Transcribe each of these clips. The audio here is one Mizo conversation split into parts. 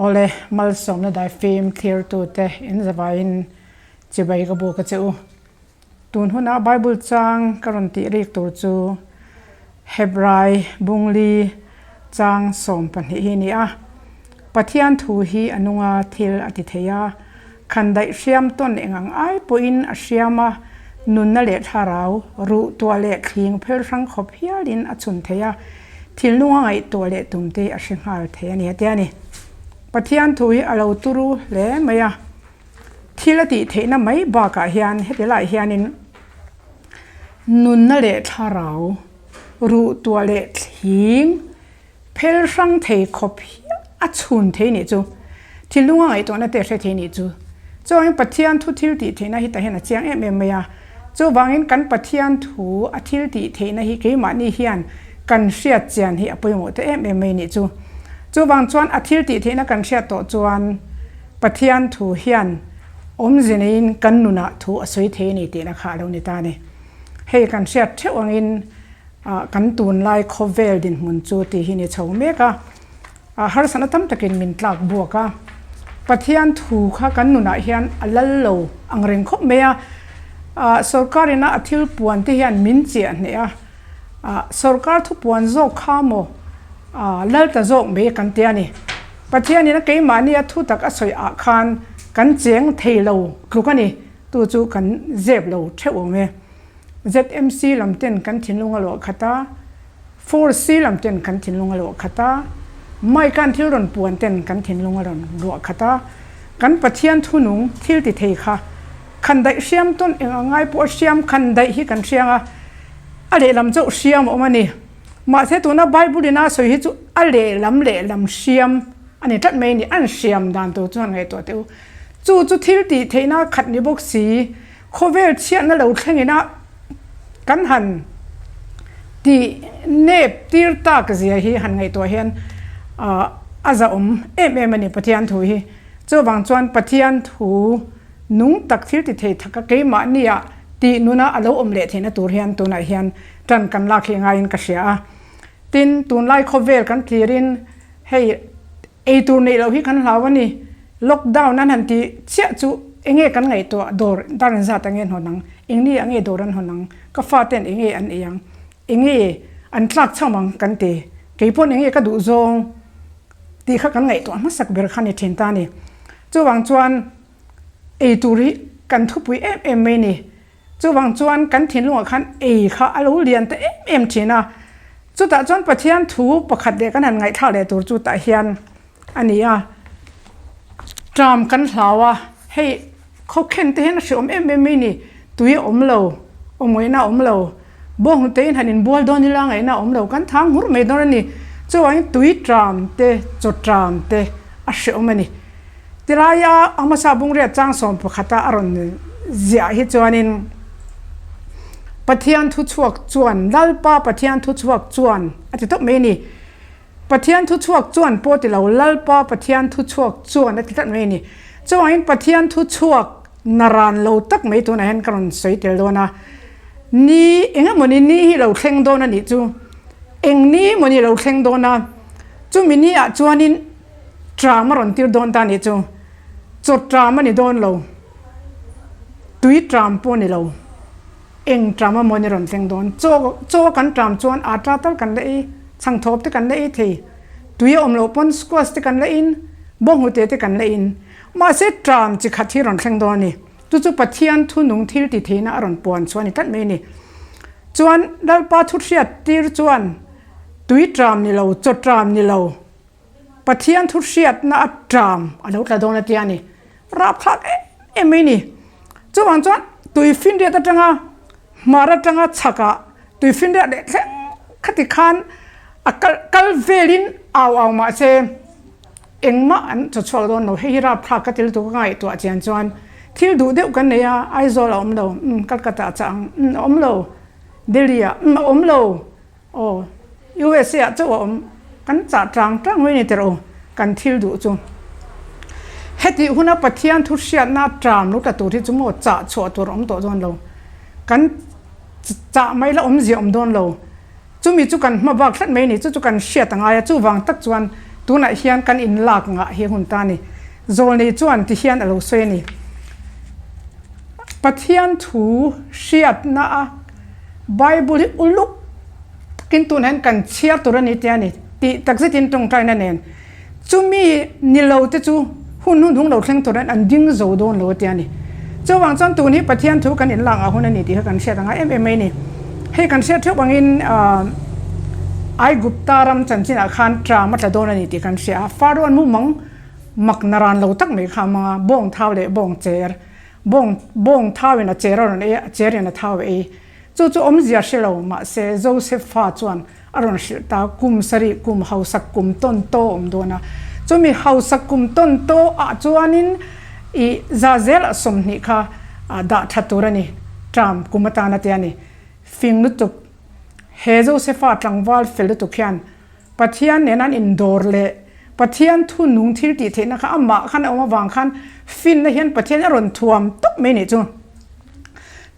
Awle, malsawmna daifim thlirtute in zavaiin chibai ka buk a che u. Tun huna Bible chang ka rawn tih rik tur chu Hebrai bungli chang 12 hi a ni a. Pathian thu hi a nunga thil a ti thei a, khandaih hriam tawn eng ang ai pawhin a hriam a, nunna leh thlarau, ruh tuah leh thling phel hrang khawp hialin a chhun thei a, thil nunga ngaihtuah leh tum te a hre nghal thei a ni a tia ni. Pathian thu hi a lo turu hle mai a, thil a tih theihna mai bakah hian heti laiah hianin nunna leh thlarau, ruh tuah leh thling, Phel hrang thei khawp hi a chhun thei nih chu. Thilnunga ngaihtuahna te hre thei nih chu. Chuangin Pathian thu thil tih theihna hi tah hian a chiang em em mai a. Chuvangin kan Pathian thu a thil tih theihna hi keimahni hian kan hriat chian hi a pawimawh ta em em mai nih chu. Chuvang chuan a thil tih theihna kan hriat tawh chuan Pathian thu hian awmze neiin kan nunah thu a sawi thei a ni tihna kha a lo ni ta a ni. Hei kan hriat theuh angin Kan tunlai khawvel dinhmun chu tih hi ni chho mek a, harsatna tam takin min tlak buak a. Pathian thu kha kan nunah hian a lal lo ang reng khawp mai a, sorkar ina a thil puan te hian min chiah hneh a, sorkar thupuan zawk kha maw lal ta zawk mai kan ti a ni. Pathian ina keimahni a thu tak a sawi ah khan kan cheng thei lo tluk a ni, tu chu kan zep lo theuh awm e. ZMC lam ten kan thinlung a luah khat a, 4C lam ten kan thinlung a luah khat a, Mike-a'n thil rawn puan ten kan thinlung a rawn luah khat a, kan Pathian thunung thil ti thei kha khandaih hriam tawn eng a ngai pawh a hriam khandaih hi kan hriang a, a lehlam chauh hriam a awm a ni. Mahse tuna Bible in a sawi hi chu a lehlam lehlam hriam a ni tlat mai a ni, an hriam dan tur chuan ngaihtuah teh u. Chu chu thil tih theihna khat ni bawk si. Khawvel chhiatna lo thlengin a kan han tih nep tir tak zia hi han ngaihtuah hian a zahawm em em a ni Pathian thu hi. Chuvang chuan Pathian thu nung tak thil ti thei thaka keimahnia tih nuna a lo awm leh theihna tur hian tunah hian tan kan lak hi ngaiin ka hria a. Tin, tunlai khawvel kan thlirin hei Ei tur neih loh hi kan hlau a ni. Lockdown an han tih chiah chu enge kan ngaihtuah dawr dar an zat ange an hawn ang, engni ange dawr an hawn ang, ka faten enge an ei ang, enge an tlak cham ang kan ti, kei pawn enge ka duh zawng tih kha kan ngaihtuah hmasak ber kha ni thin ta a ni. Chuvang chuan ei tur hi kan thupui em em mai ni. Chuvang chuan kan thinlungah khan ei kha a lo lian ta em em thin a. Chutah chuan Pathian thu pakhat leh kan han ngaihthlak leh tur chu tah hian a ni a. Ṭam kan hlau a, hei khawkhen te hian a hreawm em em mai ni, tui a awm lo, awmawihna a awm lo, bawnghnute in han inbual dawn ila ngaihna a awm lo, kan thang hmur mai dawn a ni. Chuvangin tui ṭam te, chaw ṭam te a hreawm a ni. Tilaia a hmasa bungriat chang 11 a a rawn ziah hi chuanin Pathian thuchhuak chuan, Lalpa Pathian thuchhuak chuan a ti tawp mai a ni. Pathian thuchhuak chuan pawh ti lo, Lalpa Pathian thuchhuak chuan a ti tlat mai a ni. Chuvangin Pathian thuchhuak naran lo tak mai tunah hian ka rawn sawi tel dawn a. Ni eng emawni ni hi lo thleng dawn a nih chu. Eng ni emawni lo thleng dawn a, chumi ni ah chuanin Tram a rawn tir dawn ta nih chu. Chaw tram a ni dawn lo. Tui tram pawh a ni lo. Eng tram a maw ni rawn thleng dawn. Chaw chaw kan tram chuan ata tal kan la ei, chhangthawp te kan la ei thei. Tui a awm loh pawn squash te kan la in, bawnghnute te kan la in. Mahse tram chi khat hi rawn thleng dawn a ni. Chu chu Pathian thunung thil ti theihna a rawn puan chhuah a ni tlat mai a ni. Chuan Lalpa thu hriat tir chuan tui tram ni lo, chaw tram ni lo. Pathian thu hriatna a ṭam a lo tla dawn a tia ni. Rapthlak em em mai ni. Chuvang chuan tuifinriat atanga hmar atanga chhakah tuifinriat leh thleng khati khan a kal kal velin au au mahse engmah an chaw chhuak dawn lo. Hei hi rapthlak ka til tuk a ngaihtuah chian chuan thil duh deuh kan nei a, Aizawl a awm lo, umm Calcutta ah chah ang, umm a awm lo, Delhi ah, umm a awm lo. Aw, USA ah chauh a awm. Kan chah tang tang mai ni teh rawh u, kan thil duh chu. Hetih huna Pathian thu hriatna tram lo tla tur hi chu maw chah chhuah tur a awm tawh dawn lo. Kan chah mai la awmzia awm dawn lo. Chumi chu kan hma bak hlat mai ni, chu chu kan hriat a ngai a, chuvang tak chuan Tunah hian kan inlak ngah hi hun ta a ni. Zawlnei chuan ti hian a lo sawi a ni. Pathian thu hriatna a Bible hi uluk takin tunah hian kan chhiar tur a ni tia ni tih takzetin tawngtaina nen chumi ni lo te chu hun hun hung lo thleng tur hian an ding zo dawn lo tia ni. Chuvang chuan tun hi Pathian thu kan inlak ah hun a ni tih kha kan hriat anga em em mai a ni. Hei kan hriat theuh angin Aigupta ram chanchinah khan tram a tla dawn a ni tih kan hria a, Pharaoh-an mumang mak na ran lo tak mai kha a hmang a, bawng thau leh bawng cher, bawng bawng thauin a cher a rawn ei a, a cherin a thau a ei. Chu chu awmzia hre lo, mahse Joseph-a chuan a rawn hrilh ta, kum sarih kum hausak kum tawn taw awm dawn a, chumi hausak kum tawn taw ah chuanin i za zelah 20 kha dah tha tur a ni, term kum atan a tia ni. Fing lutuk, he Joseph-a tlangval fel lutuk hian Pathian nen an indawr leh Pathian thu nung thil tih theihna kha amah khan a awm avang khan finna hian Pathian a rawn thuam tawp mai nih chu.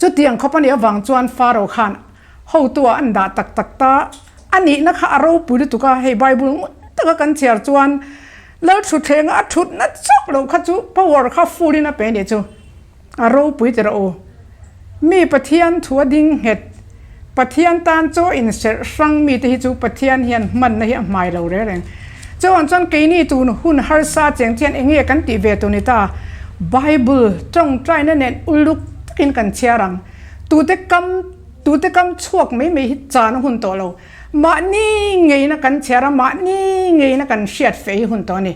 Chutiang khawp a nih avang chuan Pharaoh khan hotu-ah an dah tak tak ta a nihna kha a ropui lutuk a, hei Bible ngun taka kan chhiar chuan Lalthutthlenga a thutna chauh loh kha chu power kha full in a pe nih chu. A ropui tirh u. Mi Pathian thu a ding nghet. Pathian tan chaw inserh hrang mite hi chu Pathian hian hmanna hi a hmai lo reng reng. Chuan chuan keini tun hun harsa cheng chian eng nge kan tih ve tur ni ta? Bible tawngtaina nen uluk takin kan chhiar ang. Tute kam tute kam chhuak mai mai hi chan a hun tawh lo. Mahni ngeina kan chhiar a, mahni ngeina kan hriat fe hi hun tawh a ni.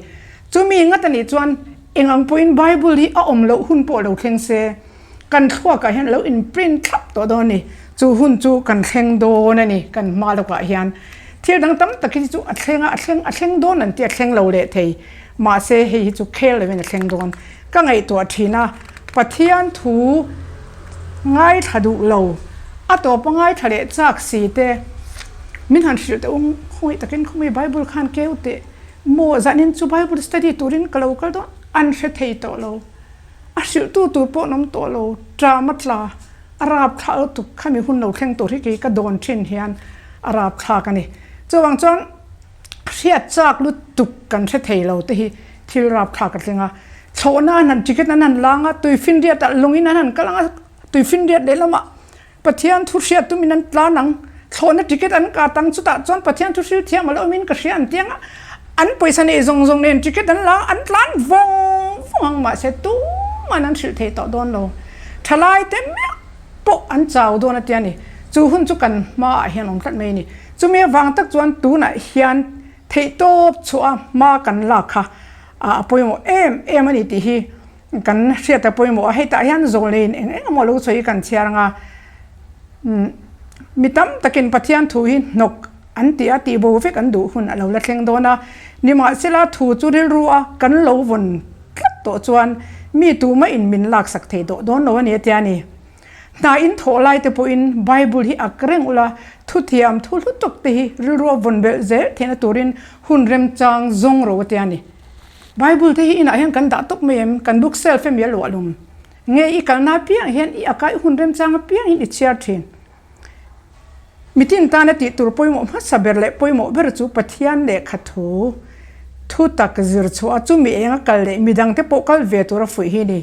Chumi ngat a nih chuan eng ang pawhin Bible hi a awm loh hun pawh lo thleng se, kan thluakah hian a lo inprint thlap tawh dawn a ni. Chu hun chu kan thleng dawn a ni kan hma lawkah hian. Thil dang tam tak hi chu a thleng a, a thleng a thleng dawn an tih a thleng lo leh thei. Mahse hei hi chu khel lovin a thleng dawn. Ka ngaihtuah thin a, Pathian thu ngaithla duh lo, a tawpa ngaithla leh chak si te min han hrilh teh u, khawngaih takin khawmei Bible khan keu teh. Maw zanin chu Bible study turin ka lo kal dawn an hre thei tawh lo. A hrilhtu tur pawh an awm tawh lo. Ṭam a tla, a rap thlak lutuk khami hun lo thleng tur hi kei ka dawn ṭhin hian a rap thlak a ni. Chuvang chuan hriat chak lutuk kan hre thei lo te hi thil rap thlak a tling a. Thlawhna an han ticket an han lang a, tuifinriatah lungin an han kal ang a, tuifinriat lehlamah Pathian thu hriat tumin an tlan ang, thlawhna ticket an kat ang, chutah chuan Pathian thu hril thiam a lo awmin ka hria an ti ang a, an pawisa nei zawng zawng nen ticket an la a, an tlan vawng vawng ang mahse tuman an hrilh thei tawh dawn lo. Thalai te meuh pawh an chau dawn a tia ni. Chu hun chu kan hmaah hian awm tlat mai a ni. Chumi avang tak chuan tunah hian theihtawp chhuah a hma kan lak kha a pawimawh em em a ni tih hi Kan hriat a pawimawh a, hetah hian zawlneiin eng eng emaw lo sawi kan chhiar ang a, mi tam takin Pathian thu hi hnawk an tih a, tihbo vek an duh hun a lo la thleng dawn a, nimahsela thu chu rilru a kan lo vawn tlat tawh chuan mi tumah in min laksak thei tawh dawn lo a ni a tia ni. Hna in thawh lai te pawhin Bible hi ak reng ula, thuthiam thu hlu tak te hi rilru a vawn belh zel theihna turin hun remchang zawng ro a tia ni. Bible te hi inah hian kan dah tawp mai em? Kan book shelf emi a luah lum? Nge i kalna apiang hian i akai hun remchang apiang hian i chhiar thin? Mitin tana tih tur pawimawh hmasa ber leh pawimawh ber chu Pathian lehkha thu thu tak zir chhuah a, chumi enga kal leh midangte pawh kal ve tura fuih hi a ni.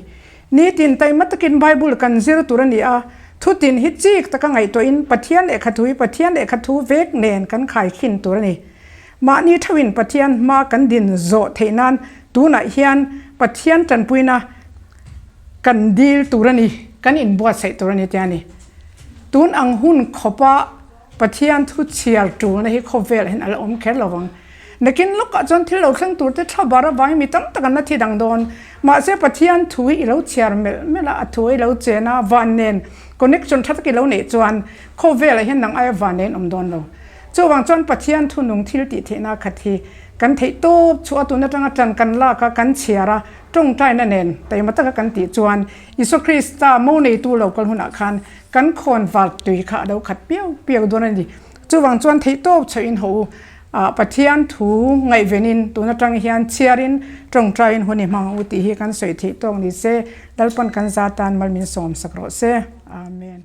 Nitin taima takin Bible kan zir tur a ni a, thutin hi chik taka ngaihtuahin Pathian lehkha thu hi Pathian lehkha thu vek nen kan khaikhin tur a ni. Mahni theuhin Pathian hma kan din zawh theih nan tunah hian Pathian tanpuina kan dil tur a ni, kan inbuatsaih tur a ni tia ni. Tun ang hun khawpa Pathian thu chhiar tulna hi khawvel hian a la awm kher lo vang. Nakin lawkah chuan thil lo thleng tur te thla bar avangin mi tam tak an la thi dang dawn. Mahse Pathian thu hi i lo chhiar melh melh a, a thu a i lo chen a, van nen connection tha tak i lo neih chuan khawvelah hian nang aia van nen awm dawn lo. Chuvang chuan Pathian thunung thil tih theihna khat hi kan theih tawp chhuah a tun atanga ṭan kan lak a, kan chhiar a, tawngtaina nen taima taka kan tih chuan Isua Krista mo neitu lo kal hunah khan kan khawn val tui kha a lo khat piau piau dawn a ni. Chuvang chuan theih tawp chhuahin haw u ah Pathian thu ngaihvenin tun atang hian chhiarin tawngtaiin hun i hmang ang u tih hi kan sawi theih tawk ni se, Lalpan kan za tan mal min sawmsak rawh se. Amen.